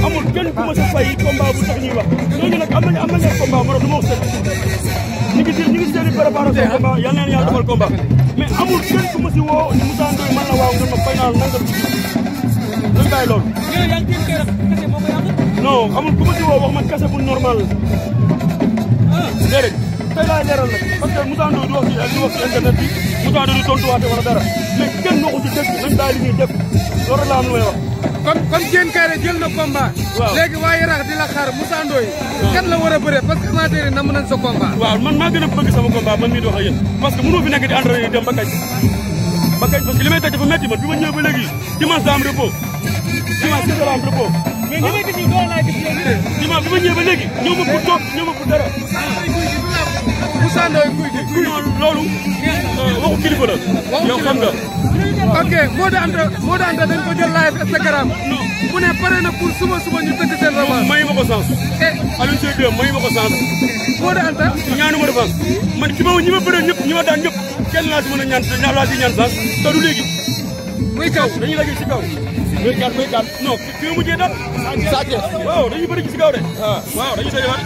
amul kenn ku ma sa fay combat bu tax ñuy wax ñooñu nag am nañu combat moo tax du ma wax ñu ngi seen i préparation combat yal na yàlla defal combat mais amul kenn ku ma si woo ni Moussa Ndoye man la waaw nga ma fay naa nan nga bàyyi loolu. non amul ku ma si woo wax ma kese bu normal déedéet tey laa leeral nag parce que Moussa Ndoye du wax ci internet bi Moussa Ndoye du tontuwaate wala dara mais kenn waxu ci dëgg nañ bàyyi li ñuy def loolu la am lu may wax. comme Diène Kaïré jël na combat. waaw léegi waa Yaraax di la xaar Moussa Ndoye. kan la war a bëree parce que amateur yi namm nañ sa combat. waaw man maa gën a bëgg sama combat man mii di wax ak yéen parce que mënoo fi nekk di entraîné dem ba kañ parce que li may tëj dafa métti man bi ma ñëw ba léegi dimanche daa am repos dimanche si la am repos. mais ñi may gis nii doo laay gis léegi. dimanche bi ma ñëwee ba léegi ñëw ma pour toog ñëw ma pour dara. Moussa Ndoye kuy loolu waxu kilifa la. yow xam nga. ok Modou Anta dañ ko jël live Instagram. mu ne pare na pour suba ñu tëgg seen revanche. mayu ma ko sens. Aliou Seye 2 mayu ma ko sens. Modou Anta. ñaanu ma revanche man ñi ma bëree ñëpp ñi ma daan ñëpp kenn laa si mën a ñaan laa si ñaan sens te du léegi. muy kaw dañuy lajj si kaw. muy kan non fi nga mujjee daal. waaw dañuy bëri si kaw de. waaw dañuy dajewaat.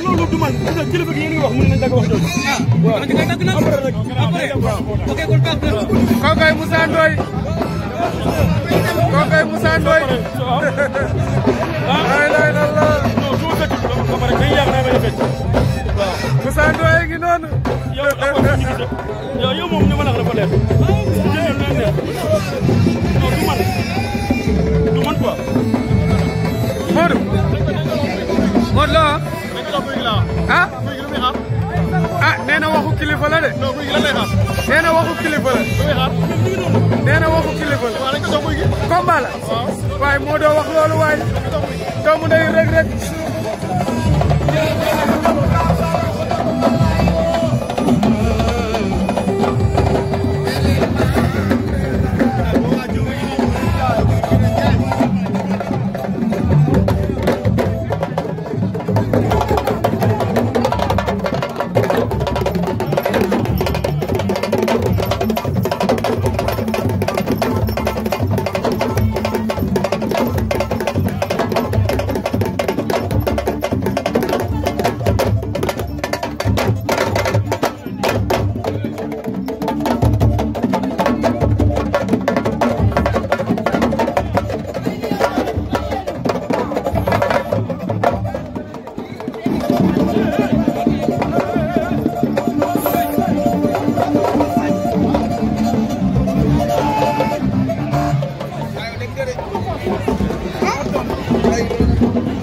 loolu du man parce que kilifa gi yéen ngi wax mën nañ dagg wax jooju. waaw kookoy Moussa Ndoye. kookoy Moussa Ndoye. la non su ma fekk ba pare dañuy yàgg naa bañ a fekk. waaw Moussa Ndoye ngi noonu. yow moom ñu mën a wax dafa leer. non du man quoi. Modou. Modou la ah. ah nee na waxu kilifa la de. nee na waxu kilifa la. nee na waxu kilifa la. combat la. waaye moo doo wax loolu waaye. doomu day Reug Reug.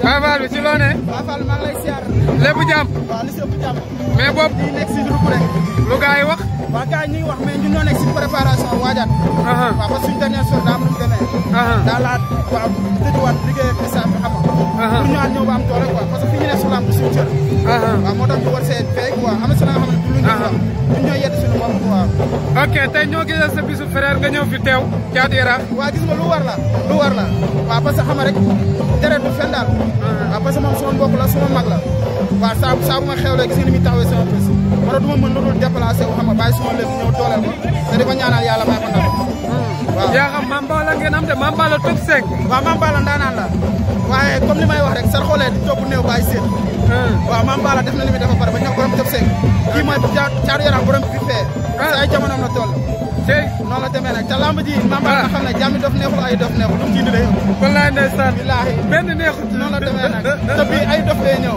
Fafal bi ci loo ne. Fafal maa ngi lay siyaar. lépp jàmm. waaw li si ëpp jàmm. mais boobu. di nekk si groupe rek. lu gars yi wax. waa gars yi ñu ngi wax mais ñun ñoo nekk si préparation waajaat. waaw parce que suñu dernière sortie daa am nu mu demee. daa laat waaw tëjuwaat liggéey ak ISRA bi xam nga. pour ñu ñëw ba am doole quoi parce que fi ñu ne su lamb suñu cër. waaw moo tax ñu war see fay quoi am na si la nga xam ne du lu ñu wax ñun ñoo yedd suñu bopp quoi. ok tey ñoo gisee sa bisu frère nga ñëw fi teew Thiatou Yarakh. waaw gis nga lu war la waaw parce que xam nga rek deret du fen daal. waaw parce que moom sama mbokk la sama mag la. waaw saa bu ma xewlee gis nga ni muy taxawee sama bés moo tax du ma mën lu dul déplacé wu xam nga bàyyi suma lépp ñëw dooleel ko te di ko ñaanal yàlla may ko ndam. waaw yaa xam Mame Balla ngeen am de Mame Balla top 5. waaw Mame Balla ndaanaan la waaye comme li may wax rek sar xoolee di topp néew bàyyi seet. waaw Mame Balla def na li muy dafa pare ba ñëw borom top 5 kii mooy Thiatou Yarakh borom bi fee. sa ay jamonoom la toll. tey noonu la demee nag te lamb ji Mame Balla nga xam ne jàmmi dof neexul ay dof neexul lu mu jiitu lay ëpp. wallaay ndeysaan billaahi benn neexut noonu la demee nag te bii ay dof lay ñëw.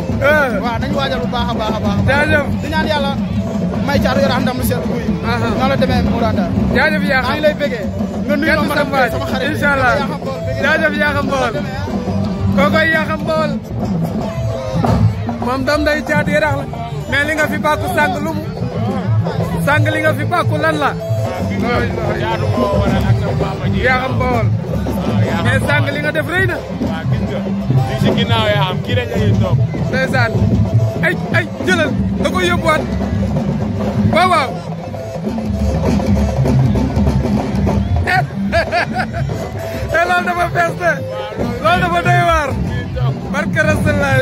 waaw nañu waajal bu baax a baax a baax. jaajëf di ñaan yàlla may Thiatou Yarakh ndam lu sedd guy. noonu la demee Mourada. jaajëf yaa xam maa ngi lay bëggee. nga nuyu ma sama xarit incha allah jaajëf yaa xam Bawol kookoy yaa xam Bawol moom dam day Thiatou Yarakh la mais li nga fi bàkku sàng lu mu sàng li nga fi bàkku lan la yaa xam Bawol mais sàng li nga def rëy na li si ginnaaw yaa xam kii rek lañuy toog ndeysaan ay jëlal da koy yóbbuwaat waaw waaw te loolu dafa fees de loolu dafa doy waar barke Rasulullah